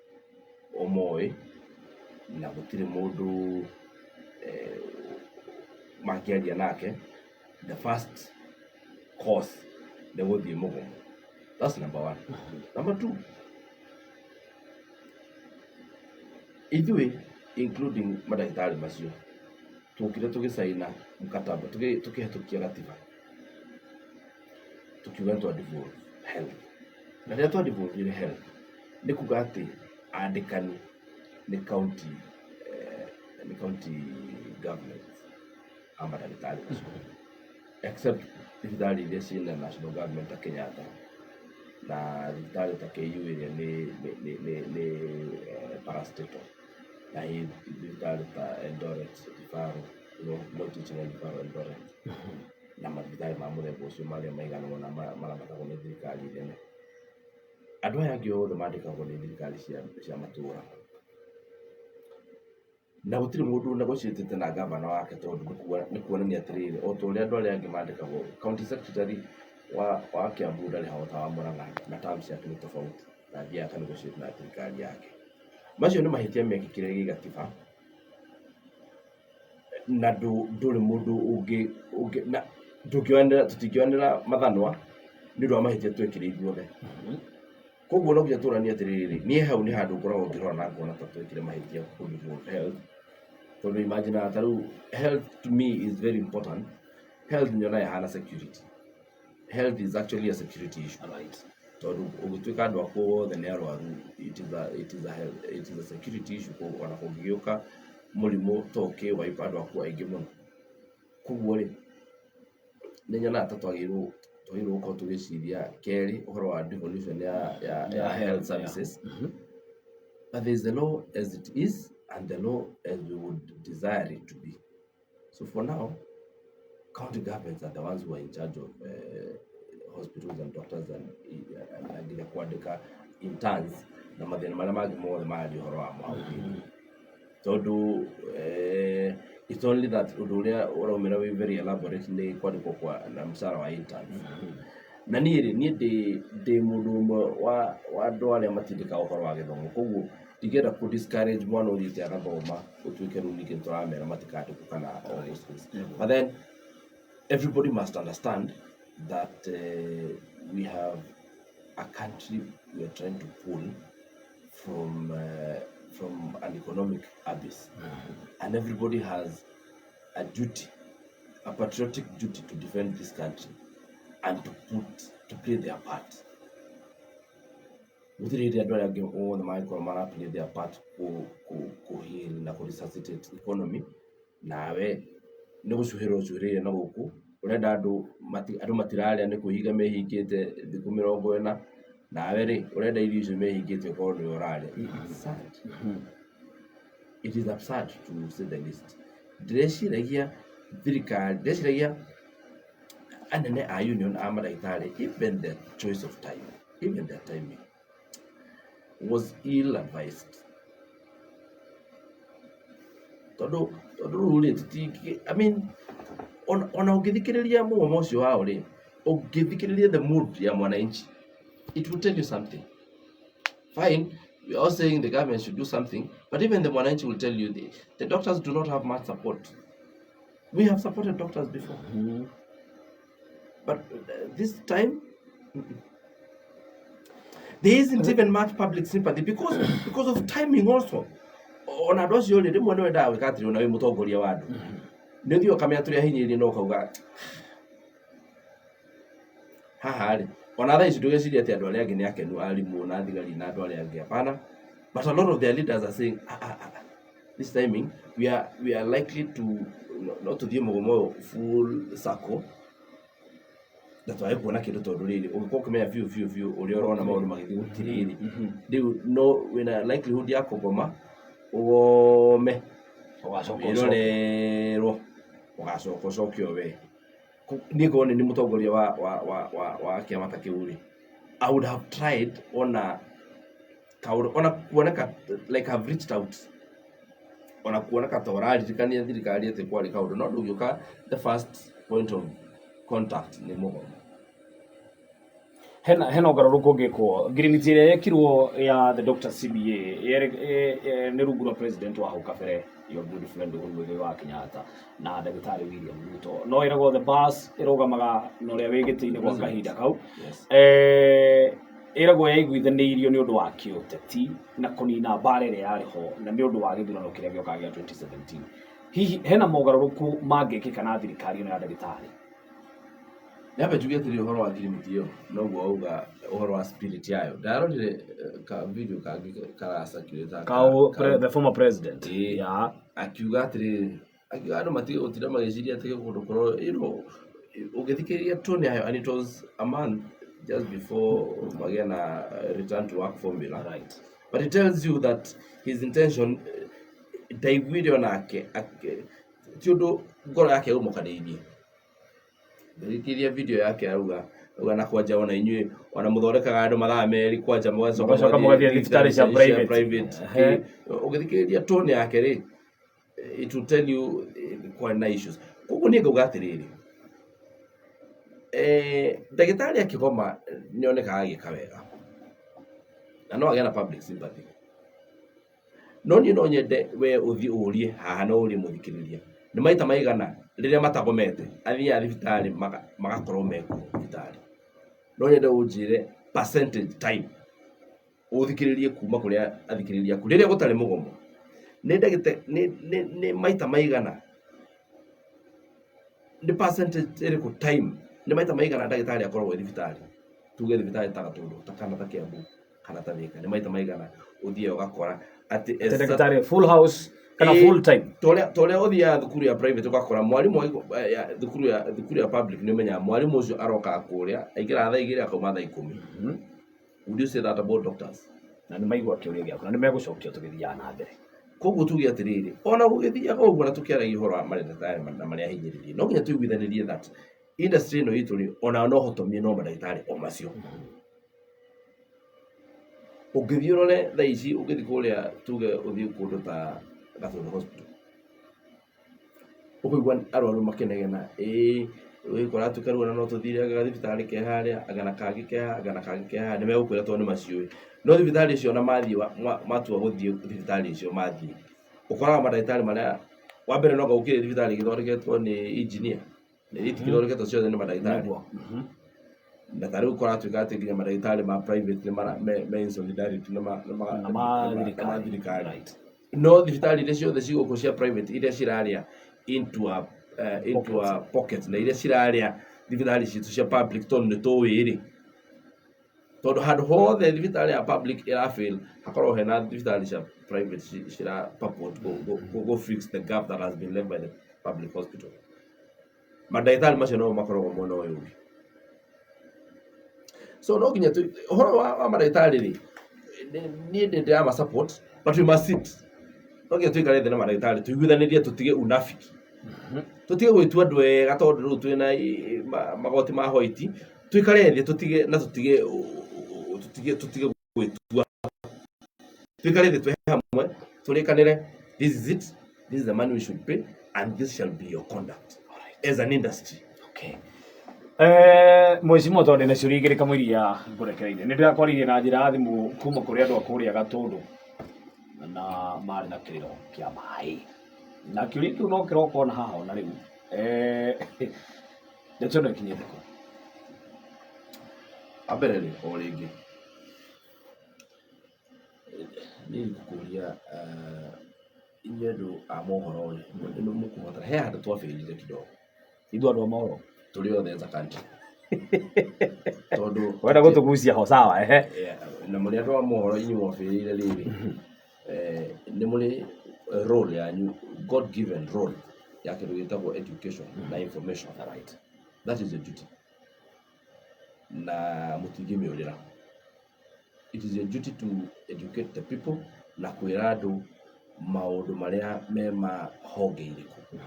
ũmoĩ na gũtirĩ mũndũ mangĩaria nake. The first cause nĩ gũthiĩ mũgomo. That's number one. Number two, ithuĩ including mandagĩtarĩ macio twokire tũgĩcaina mkataba, tũkĩhetũkia gatiba, tukiuga nĩ twa devolve health, na rĩrĩa twa devolve health nĩ kuga atĩ andĩkani nĩ county government a mandagĩtarĩ macio, except thibitarĩ iria ciĩna national government ta Kenyatta na thibitarĩ ta KU ĩrĩa nĩ parastatal. Na ĩ thibitarĩ ta Eldoret Referral, you know, Moi Teaching and Referral Eldoret na mathibitarĩ ma mũthemba ũcio marĩa maigana ũna maramatagwo nĩ thirikari nene. Andũ aya angĩ othe mandĩkagwo nĩ thirikari cia matũra. Na gũtirĩ mũndũ negotiatĩte na gavana wake tondũ nĩ kuonania atĩrĩrĩ, o ta ũrĩa andũ arĩa angĩ mandĩkagwo, county secretary wa Kiambu ndarĩ hota wa Murang'a na terms ciake nĩ tofauti na athiaga aka negotiate na thirikari yake. Macio nĩ mahĩtia mekĩkire gĩgatiba na ndũrĩ mũndũ ũngĩ na ndũngĩoyanĩra, tũtingĩoyanĩra mathanwa nĩ ũndũ wa mahĩtia twekire ithuothe. Koguo no nginya tũranie atĩrĩrĩ, niĩ hau nĩ handũ ngoragwo ngĩrora na ngona ta twekire mahĩtia kũ devolve health, tondũ imagine ta rĩu health to me is very important. Health nyonaga ĩhana security. Health is actually a security issue. Tondũ ũngĩtuĩka andũ aku othe nĩ arwaru, it is a security issue ona kũngĩgĩũka mũrimũ ta ũkĩ wipe andũ aku aingĩ mũno. Koguo rĩ, nĩ nyonaga ta twagĩrĩirwo gũkorwo tũgĩciria kerĩ ũhoro wa devolution ya health services. But there is the law as it is and the law as we would desire it to be. So for now, county governments are the ones who are in charge of hospitals and doctors and nginya kwandĩka interns na mathĩna marĩa mangĩ mothe mararia ũhoro wa hau thĩinĩ. Tondũ it's only that ũndũ ũrĩa ũraumĩra wĩ very elaborate nĩ kwandĩkwo kwa na mũcara wa interns. Na niĩ rĩ, niĩ ndĩ mũndũ ũmwe wa andũ arĩa matindĩkaga ũhoro wa gĩthomo, koguo ndingĩenda kũ discourage mwana ũthiĩte agathoma ũtuĩke rĩu ningĩ nĩtũramera matikandĩkwo kana all those things. But then everybody must understand that we have a country we are trying to pull from an economic abyss, and everybody has a duty, a patriotic duty to defend this country and to play their part. Gũtirĩ hĩndĩ andũ arĩa angĩ othe mangĩkorwo mara play their part kũ heal na kũ resuscitate economy, nawe nĩ gũcuhĩra ũcuhĩrĩire na gũkũ ũrenda andũ matirarĩa nĩ kwĩhinga mehingĩte thikũ 40, nawe rĩ ũrenda irio icio mehingĩte ũkorwo nĩwe ũrarĩa. It's sad. It is absurd to say the least. Ndĩreciragia thirikari, ndĩreciragia anene a union a mandagĩtarĩ, even their choice of time, even their timing was ill advised. Tondũ rĩu rĩ tũtingĩ, I mean, ona ũngĩthikĩrĩria mũgomo ũcio wao rĩ, ũngĩthikĩrĩria the mood ya mwananchi, it will tell you something. Fine, we are all saying the government should do something, but even the mwananchi will tell you the doctors do not have much support. We have supported doctors before. But this time, there isn't even much public sympathy because of timing also. Ona andũ acio rĩ, rĩmwe nĩ wendaga gwĩka atĩrĩ, ona wĩ mũtongoria wa andũ. Nĩ ũthiaga ũkamenya tũrĩ ahinyĩrĩrie na ũkauga haha rĩ, ona thaa ici ndũgecirie atĩ andũ arĩa angĩ nĩ akenu, arimũ na thigari na andũ arĩa angĩ, hapana. But a lot of their leaders are saying, ah, ah, ah, this timing we are likely to no tũthiĩ mũgomo ũyũ full circle na twage kuona kĩndũ, tondũ rĩrĩ ũngĩkorwo ũkĩmenya biũ biũ biũ ũrĩa ũrona maũndũ magĩthiĩ gũtirĩ rĩ, rĩu no wĩna likelihood ya kũgoma, ũgome, ũgacoka ũcoke. Wĩrorerwo, ũgacoka ũcoke o we. Niĩ ngorwo nĩ mũtongoria wa kĩama ta kĩu rĩ, I would have tried ona kaũndũ ona kuoneka like I've reached out, ona kuoneka ta ũraririkania thirikari atĩ kwarĩ kaũndũ, no ndũngĩũka the first point of contact nĩ mũgomo. Hena ũgarũrũku ũngĩkwo ngirimiti ĩrĩa yekirwo ya the Dr. CBA nĩ rungu rwa president wa hau kabere, your good friend Uhuru Muigai wa Kenyatta na ndagĩtarĩ William Ruto, no ĩragwo the bus ĩrũgamaga na ũrĩa wĩ gĩtĩ-inĩ gwa kahinda kau. Ĩragwo yaiguithanĩirio nĩ ũndũ wa kĩũteti na kũnina mbara ĩrĩa yarĩ ho na nĩ ũndũ wa gĩthurano kĩrĩa gĩokaga gĩa 2017. Hihi hena mogarũrũku mangĩkĩka na thirikari ĩno ya ndagĩtarĩ? Nyambe njuge atĩrĩ ũhoro wa ngirimiti ĩyo, noguo wauga ũhoro wa spirit yayo, ndarorire ka video kangĩ karacirculate. The former president. Ĩĩ. Akiuga atĩrĩrĩ, akiuga andũ matige gũtinda magĩciria atĩ kũndũ kũro ũngĩthikĩrĩria tone yayo, and it was a month just before magĩa na return to work formula. But it tells you that his intention Ndaiguire onake ti ũndũ ngoro yake yaumũkanĩirie. Ngĩthikĩrĩria video yake arauga auga na kwanja ona inyuĩ ona mũthondekaga andũ mathaa merĩ kwanja mũgacoka Mũgacoka mũgathiĩ thibitarĩ cia private. Ehe. Ũgĩthikĩrĩria tone yake rĩ, it will tell you kwarĩ na issues. Koguo niĩ ngauga atĩrĩrĩ, ndagĩtarĩ akĩgoma nĩ onekaga agĩka wega na no agĩe na public sympathy. No niĩ no nyende we ũthiĩ ũrie haha na ũrie mũthikĩrĩria, nĩ maita maigana rĩrĩa matagomete athiaga thibitarĩ magakorwo mekuo thibitarĩ. No nyende ũnjĩre percentage time ũthikĩrĩrie kuma kũrĩ athikĩrĩria aku rĩrĩa gũtarĩ mũgomo, nĩ ndagĩka nĩ maita maigana, nĩ percentage ĩrĩkũ time, nĩ maita maigana ndagĩtarĩ akoragwo e thibitarĩ, tuge thibitarĩ ta Gatũndũ kana ta Kiambu. kana ta Thika nĩ maita maigana ũthiaga ũgakora atĩ as Atĩ ndagĩtarĩ full house kana full time. Ta ũrĩa ũthiaga thukuru ya private ũgakora mwarimũ wa thukuru ya public nĩ ũmenyaga mwarimũ ũcio arokaga kũrĩa aingĩraga thaa 2 akauma thaa 10. Would you say that about doctors? Na nĩ maigua kĩũria gĩaku na nĩ megũcokia tũgĩthiaga na mbere. Koguo tuge atĩrĩrĩ, ona gũgĩthiaga ũguo na tũkĩaragia ũhoro wa mandagĩtarĩ na marĩa ahinyĩrĩrie, no nginya tũiguithanĩrie that industry ĩno itũ rĩ, onao no hotomie no mandagĩtarĩ o macio. Ũngĩthiĩ ũrore thaa ici ũngĩthiĩ kũrĩa tuge ũthiĩ kũndũ ta Gatũndũ hospital, ũkũigua arwaru makĩnegena ĩĩ kũratuĩka rĩu ona no tũthire anga thibitarĩ ke harĩa, anga na kangĩ ke haha, anga na kangĩ ke haha, nĩmegũkwĩra tondũ nĩmaciũĩ. No thibitarĩ icio ona mathiĩ matua gũthiĩ thibitarĩ icio mathiĩ, ũkoraga mandagĩtarĩ marĩa, wa mbere no anga gũkĩrĩ thibitarĩ ĩgĩthondeketwo nĩ engineer. Itigithondeketwo ciothe nĩ mandagĩtarĩ. Nĩguo. Na ta rĩu kũratuĩka atĩ nginya mandagĩtarĩ ma private nĩ mara me, me in solidarity na ma, na ma, Na ma na thirikari. ma thirikari. Right. No thibitarĩ iria ciothe ciĩ gũkũ cia private iria cirarĩa into a, into a pocket na iria cirarĩa thibitarĩ citũ cia public tondũ nĩ tũĩ rĩ, tondũ handũ hothe thibitarĩ ya public ĩra fail hakoragwo hena thibitarĩ cia private cira purport go fix the gap that has been left by the public hospital. Mandagĩtarĩ macio no makoragwo mwena ũyũ ũngĩ. So no nginya ũhoro wa mandagĩtarĩ rĩ, niĩ ndĩ ndĩrama support but we must sit. No nginya tũikare thĩ na mandagĩtarĩ tũiguithanĩrie tũtige unafiki. Tũtige gwĩtua andũ ega tondũ rĩu twĩna magoti ma white, tũikare thĩ tũtige na tũtige tũtige tũtige gwĩtua. Tũikare thĩ twĩ hamwe tũrĩkanĩre this is it, this is the money we should pay and this shall be your conduct as an industry. Okay. Mheshimiwa tondũ ndĩna ciũria igĩrĩ kamũiria ngũrekereirie nĩ ndĩrakwaririe na njĩra ya thimũ kuma kũrĩ andũ a kũrĩa Gatũndũ na marĩ na kĩrĩro kĩa maĩ na kĩũria kĩu no kĩroka ona haha ona rĩu. Ndeto ĩno ĩkinyĩte kũ? Wa mbere rĩ, o rĩngĩ niĩ ngũkũria inyuĩ andũ a mohoro rĩ, nĩ mũkũhota, he handũ twabĩrire kidogo. Ithuĩ andũ a mohoro? Tũrĩ othe as a country. Tondũ Wenda gũtũgucia ho sawa, ehe. Yeah, na mũrĩ andũ a mohoro inyuĩ mwabĩrĩire rĩrĩ, nĩ mũrĩ role yanyu, God given role ya kĩndũ gĩtagwo education na information. Right. That is your duty. Na mũtingĩmĩũrĩra. It is your duty to educate the people na kwĩra andũ maũndũ marĩa me ma honge irĩkũ.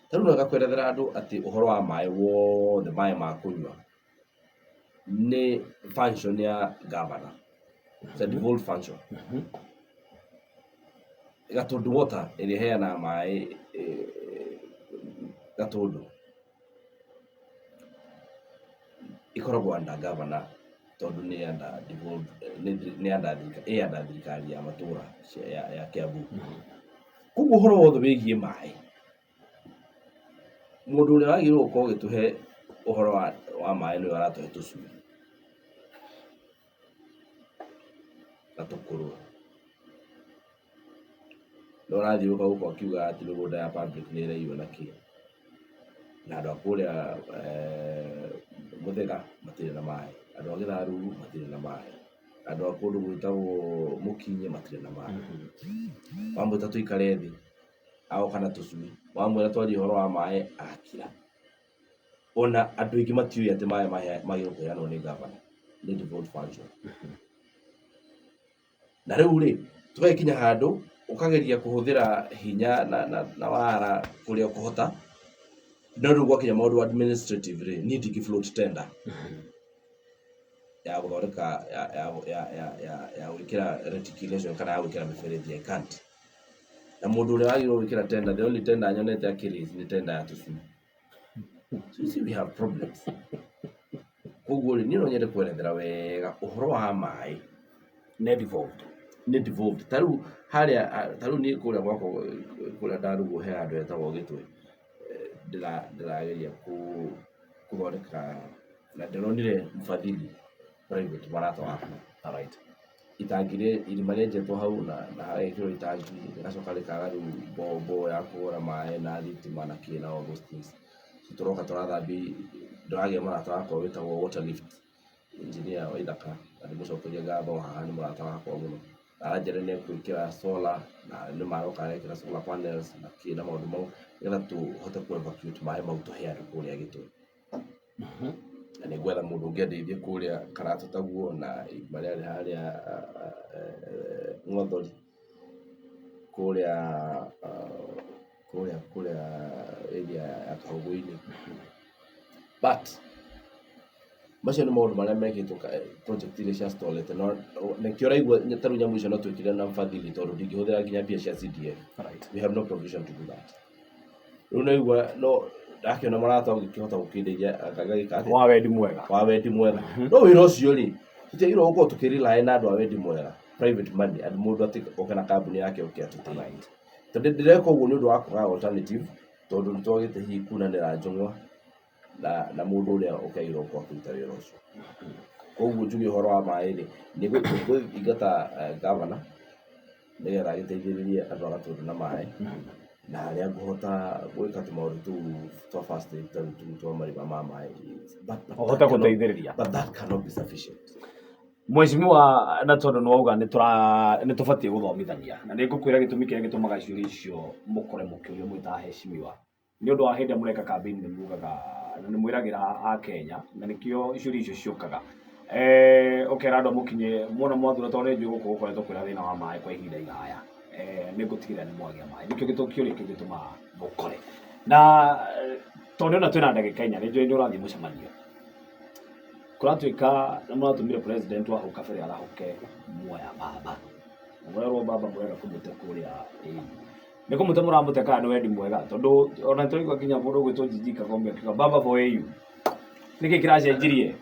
Ta rĩu no wega kwerethera andũ atĩ ũhoro wa maĩ wothe, maĩ ma kũnyua nĩ function ya governor. It's a devolved function. Gatũndũ Water ĩrĩa ĩheanaga maĩ Gatũndũ ĩkoragwo under governor tondũ nĩ under devolved, nĩ under ĩ under thirikari ya matũra ya Kiambu. Koguo ũhoro wothe wĩgiĩ maĩ, mũndũ ũrĩa wagĩrĩirwo gũkorwo ũgĩtũhe ũhoro wa maĩ nĩwe ũratũhe tũcui na tũkũrwe. Nĩwe ũrathiũrũrũka gũkũ akiuga atĩ mĩgũnda ya public nĩ ĩraiywo na kĩ, na andũ a kũrĩa Mũthĩga matirĩ na maĩ, andũ a Gĩtharuru matirĩ na maĩ, andũ a kũndũ gwĩtagwo Mũkinyi matirĩ na maĩ. Wamwĩta tũikare thĩ, agoka na tũcui, wamwĩra twarie ũhoro wa maĩ agakira. Ona andũ aingĩ matiũĩ atĩ maĩ magĩrĩirwo kũheanwo nĩ gavana, nĩ devolved function. Na rĩu rĩ, tũgagĩkinya handũ Ũkageria kũhũthĩra hinya na wara kũrĩa ũkũhota, no rĩu gwakinya maũndũ administrative rĩ, niĩ ndingĩ float tender ya gũthondeka ya gwĩkĩra reticulation kana ya gwĩkĩra mĩberethi, I can't. Na mũndũ ũrĩa wagĩrĩirwo gwĩkĩra tender, the only tender nyonete akĩ raise nĩ tender ya tũcui. So you see we have problems. Koguo rĩ, niĩ no nyende kwerethera wega ũhoro wa maĩ nĩ devolved. Nĩ devolved. Ta rĩu harĩa, ta rĩu niĩ kũrĩa gwakwa kũrĩa ndarugwo he handũ hetagwo Gĩtwe, ndĩrageria kũthondeka na ndĩronire mfadhili private mũrata wakwa. Itangi irima rĩenjetwo hau na hagekĩrwo itangi rĩgacoka rĩkaga rĩu mbombo ya kũhũra maĩ na thitima na kĩ na all those things. So tũroka tũrathambia, ndĩragĩa mũrata wakwa wĩtagwo Water Lift engineer wa ithaka, na ndĩmũcokerie ngatho haha, nĩ mũrata wakwa mũno. Aranjĩra nĩ egwĩkĩra solar na nĩ maroka arekĩra solar panels na kĩ na maũndũ mau, nĩgetha tũhote kũ evacuate maĩ mau tũhe andũ kũrĩa Gĩtwe. Na nĩ ngwetha mũndũ ũngĩ andeithie kũrĩa Karatu taguo na irima rĩarĩ harĩa Ng'othori, kũrĩa area ya Kahũgũ-inĩ. But macio nĩ maũndũ marĩa mekĩtwo project iria cia stall ĩte, no nĩkĩo ũraigua ta rĩu nyamũ icio no twĩkire na mfadhili, tondũ ndingĩhũthĩra nginya mbia cia CDF. We have no provision to do that. Rĩu nĩwaigua no ndakĩona mũrata ũngĩkĩhota gũkĩndeithia agagĩka atĩa? Wa wendi mwega. Wa wendi mwega. No wĩra ũcio rĩ, tũtiagĩrĩirwo gũkorwo tũkĩ rely na andũ a wendi mwega, private money, atĩ mũndũ atĩ oke na kambuni yake oke atũteithie. Tondũ ndĩreka ũguo nĩ ũndũ wa kwaga alternative, tondũ nĩ twagĩte hihi kunanĩra njũng'wa na mũndũ ũrĩa ũkĩagĩrĩirwo gũkorwo akĩruta wĩra ũcio. Koguo njuge ũhoro wa maĩ rĩ, nĩ ngũthingata governor nĩgetha agĩteithĩrĩrie andũ a Gatũndũ na maĩ, na harĩa ngũhota gwĩka tũmaũndũ tũu twa first aid ta rĩu twa marima ma maĩ. Ũhote gũteithĩrĩria. But that cannot be sufficient. Mheshimiwa, na tondũ nĩ wauga nĩ tũra nĩ tũbatiĩ gũthomithania, na nĩ ngũkwĩra gĩtũmi kĩrĩa gĩtũmaga ciũria icio mũkore mũkĩũrio mwĩ ta aheshimiwa, nĩ ũndũ wa hĩndĩ ĩrĩa mũreka campaign nĩ mugaga na nĩ mwĩragĩra Akenya, na nĩkĩo ciũria icio ciũkaga. Ũkera andũ mũkinye muona mwathura, tondũ nĩ njũĩ gũkũ gũkoretwo kwĩna thĩna wa maĩ kwa ihinda iraya, nĩ ngũtigĩrĩra nĩ mwagĩa maĩ. Nĩkĩo kĩũria kĩu gĩtũmaga mũkore. Na tondũ ndĩrona twĩna ndagĩka 4, nĩ njũĩ nĩ ũrathiĩ mũcemanio. Kũratuĩka nĩ mũratũmire president wa hau kabere arahũke muoya baba. Na mũrerwo baba mũrenda kũmũte kũrĩa AU. Nĩ kũmũte mũramũte kana nĩ wendi mwega? Tondũ ona tũraigua nginya mũndũ ũgwĩtwo Gigi Kagombe akiuga baba for AU. Nĩkĩ kĩracenjirie?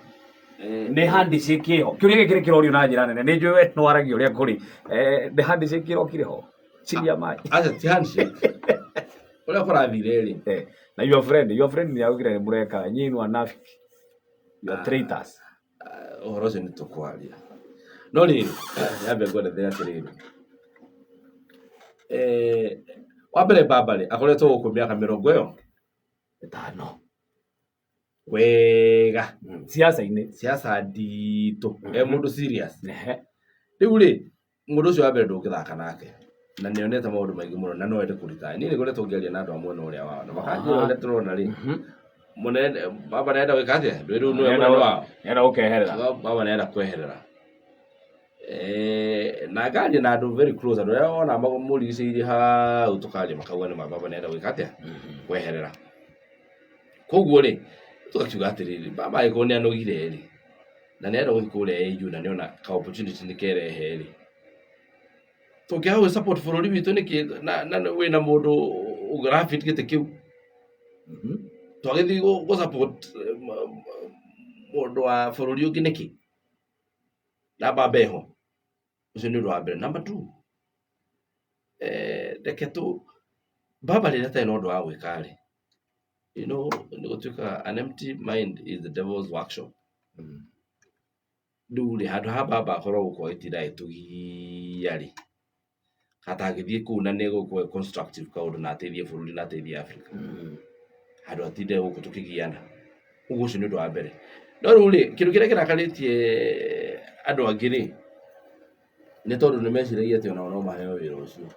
Nĩ handshake ĩho? Kĩũria gĩkĩ nĩ kĩrorio na njĩra nene. Nĩ njũĩ we nĩwaragia ũrĩa kũrĩ. Nĩ handshake ĩrokire ho? Chini ya maĩ. Aca, ti handshake. Ũrĩa kũrathire rĩ. Na your friend nĩ augire nĩ mũreka nyinyi ni wanafiki. You are traitors. Ũhoro ũcio nĩ tũkwaria. No rĩrĩ, nyambe ngwerethere atĩrĩrĩ. Wa mbere baba rĩ, akoretwo gũkũ mĩaka mĩrongo ĩyo 5. Wega. Siasa-inĩ. Siasa nditũ. E mũndũ serious. Rĩu rĩ, mũndũ ũcio wa mbere ndũngĩthaka nake. Na nĩ onete maũndũ maingĩ mũno na no ende kũritaya. Niĩ nĩ ngoretwo ngĩaria na andũ a mwena ũrĩa wao na makanjĩra ũrĩa tũrona rĩ, mũnene baba nĩarenda gwĩka atĩa? Ndũĩ rĩu nĩwe mũnene wao. Nĩarenda gũkeherera. Baba nĩarenda kweherera. Na ngaria na andũ very close, andũ arĩa wona mũrigicĩirie hau tũkaria makauga nĩ ma baba nĩarenda gwĩka atĩa? Kweherera. Koguo rĩ, tũgakiuga atĩrĩrĩ, baba angĩkorwo nĩ anogire rĩ, na nĩarenda gũthiĩ kũrĩa AU na nĩona ka opportunity nĩ kerehe rĩ, tũngĩaga gwĩ support bũrũri witũ nĩkĩ na wĩna mũndũ ũrabit gĩtĩ kĩu? Twagĩthiĩ gũ support mũndũ wa bũrũri ũngĩ nĩkĩ? Na baba eho. Ũcio nĩ ũndũ wa mbere. Number two, reke tũ baba rĩrĩa atarĩ na ũndũ wa gwĩka rĩ, nĩ gũtuĩkaga an empty mind is the devil's workshop. Rĩu rĩ, handũ ha baba akorwo gũkũ agĩtinda agĩtũgia rĩ, atangĩthiĩ kũu na nĩ egũkorwo e constructive kaũndũ na ateithie bũrũri na ateithie Africa. Handũ atinde gũkũ tũkĩgiana. Ũguo ũcio nĩ ũndũ wa mbere. No rĩu rĩ, kĩndũ kĩrĩa kĩrakarĩtie andũ angĩ rĩ, nĩ tondũ nĩ meciragia atĩ onao no maheo wĩra ũcio.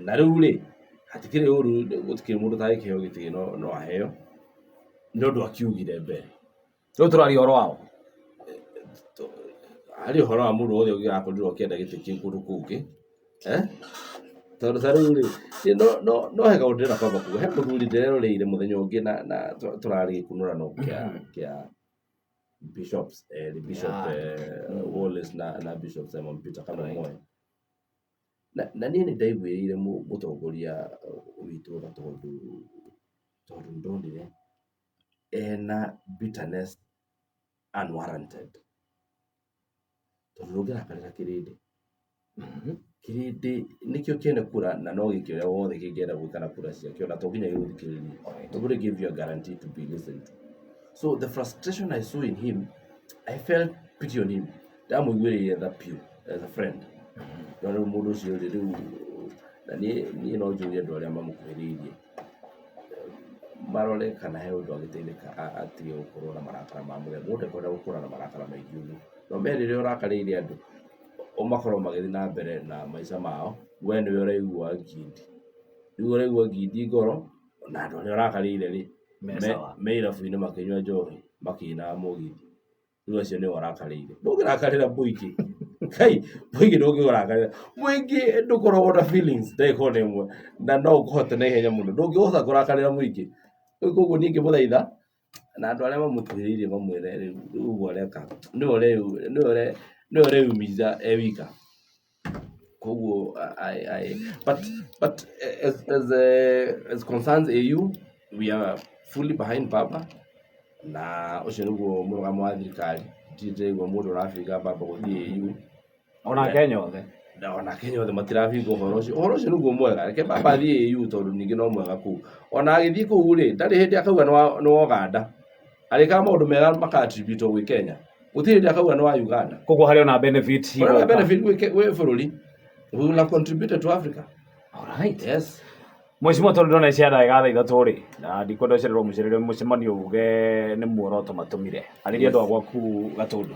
Na rĩu rĩ, hatikĩrĩ ũru, gũtikĩrĩ mũndũ ũtangĩkĩheo gĩtĩ no aheo, nĩ ũndũ akiugire mbere. Rĩu tũraria ũhoro wao. Harĩ ũhoro wa mũndũ wothe ũngĩgakorirwo akĩenda gĩtĩ kĩu kũndũ kũngĩ. Eh? Tondũ ta rĩu rĩ, niĩ no no no he kaũndũ ndĩrenda kwamba kuga. He mũthuri ndĩreroreire mũthenya ũngĩ na tũrarĩ gĩkunũrano kĩa bishops erĩ, Bishop Wallace na Bishop Simon Peter kana Moe. Na niĩ nĩ ndaiguĩrĩire mũtongoria witũ tha tondũ nĩ ndonire ena bitterness unwarranted. Tondũ ndũngĩrakarĩra kĩrĩndĩ. Kĩrĩndĩ nĩkĩo kĩene kura na no gĩke ũrĩa wothe kĩngĩenda gwĩka na kura ciakĩo, na to nginya gĩgũthikĩrĩrie. Nobody give you a guarantee to be listened to. So the frustration I saw in him, I felt pity on him. Ndamũiguĩrĩire tha biũ as a friend. No rĩu mũndũ ũcio rĩ, rĩu na niĩ no njũrie andũ arĩa mamũkuhĩrĩirie marore kana he ũndũ angĩteithĩka atige gũkorwo na marakara ma mũthemba. Mũndũ ndekwenda gũkũra na marakara maingĩ ũguo. No me rĩrĩa ũrakarĩire andũ, o makorwo magĩthiĩ na mbere na maica mao, we nĩwe ũraigua ngindi. Rĩu ũraigua ngindi ngoro, na andũ arĩa ũrakarĩire rĩ, Me sawa. me irabu-inĩ makĩnyua njohi, makĩinaga mũgithi. Rĩu acio nĩo ũrakarĩire. Ndũngĩrakarĩra mũingĩ. Kai, mũingĩ ndũngĩũrakarĩra. Mũingĩ ndũkoragwo na feelings ndagĩka ona ĩmwe, na no ũkũhote na ihenya mũno. Ndũngĩhota kũrakarĩra mũingĩ. Rĩu koguo niĩ ingĩmũthaitha, na andũ arĩa mamũkuhĩrĩirie mamwĩre rĩu ũguo areka, nĩwe ũreyumiza e wika. Koguo but as concerns AU, we are fully behind Baba, na ũcio nĩguo mũrũgamo wa thirikari. Ndirĩ ndĩraigua mũndũ ũrabinga Baba gũthiĩ AU. Ona Kenya othe. Na ona Kenya othe matirabinga ũhoro ũcio. Ũhoro ũcio nĩguo mwega. Reke Baba athiĩ AU tondũ ningĩ no mwega kũu. Ona agĩthiĩ kũu rĩ, ndarĩ hĩndĩ akauga nĩ wa Uganda. Arĩkaga maũndũ mega maka attribute gwĩ Kenya. Gũtirĩ hĩndĩ akauga nĩ wa Uganda. Koguo harĩ ona benefit Kũrĩ na benefit gwĩ bũrũri. We will have contributed to Africa. Alright. Yes. Mheshimiwa, tondũ ndona cia ndagĩka thaa 3 rĩ, na ndikwenda ũcererwo mũcerere mũcemanio uge nĩ muoroto matũmire. Arĩria andũ a gwaku Gatũndũ.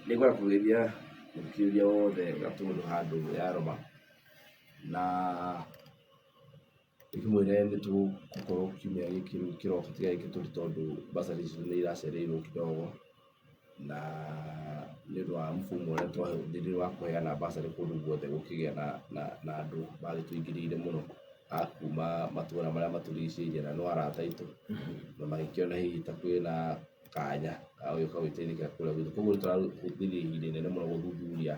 Nĩ ngwenda kũgeithia mũthikĩrĩria wothe Gatũndũ handũ ya Roma, na ndĩmwĩre nĩ tũgũkorwo kiumia gĩkĩ rĩu kĩroka tiga gĩkĩ tũrĩ, tondũ bursary citũ nĩ iracereirwo kidogo, na nĩ ũndũ wa mfumo ũrĩa twahũthĩrire wa kũheana bursary kũndũ guothe, gũkĩgĩa na andũ magĩtũingĩrĩire mũno a kuma matũra marĩa matũrigicĩirie na no arata aitũ, na magĩkĩona hihi ta kwĩna kanya ga gũgĩũka gwĩteithĩka kũrĩa gwitũ. Koguo nĩ tũrahũthĩrire ihinda inene mũno gũthuthuria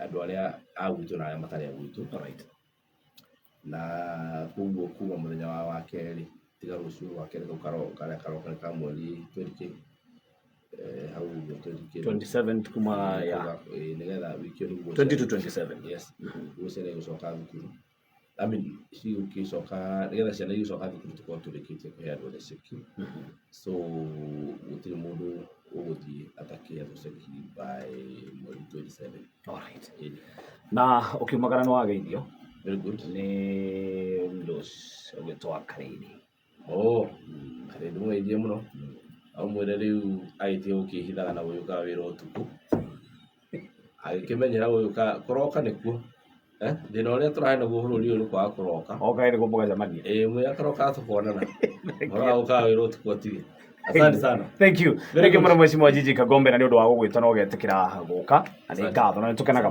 andũ arĩa a gwitũ na arĩa matarĩ a gwitũ. Na koguo kuma mũthenya wa wakerĩ, tiga rũciũ rwa kerĩ kau karĩa karoka nĩ ka mweri 20 kĩ, hau ũguo 20 kĩ. 27 kuma ya. Nĩgetha wiki ĩyo nĩguo 20 to 27. Yes, nĩguo ciana igũcoka thukuru. I mean, cigũgĩcoka nĩgetha ciana igĩcoka thukuru tũkorwo tũrĩkĩtie kũhe andũ othe ceki. So gũtirĩ mũndũ ũgũthiĩ atakĩhetwo ceki by mweri 27. Alright. Na ũkiumagara nĩ wageithio. Very good. Nĩ Mũndũ ũgĩtwa Karĩni. Oh, Karĩni mũgeithie mũno. Amwĩre rĩu agĩtige gũkĩhithaga na gũgĩũkaga wĩra ũtukũ. Agĩkĩmenyera gũgĩũka kũroka nĩkuo. Thĩna ũrĩa tũrarĩ naguo bũrũri ũyũ nĩ kwaga kũroka. Oka nĩguo mũgacemania. Ĩĩ, mwĩre akaroka tũkonana. Ũhoro wa gũkaga wĩra ũtukũ atige. Asante sana. Thank you. Very Thank you good. mũno Mheshimiwa Gigi Kagombe na nĩ ũndũ wa gũgwĩta na ũgetĩkĩra gũka. Na nĩ ngatho na nĩ tũkenaga.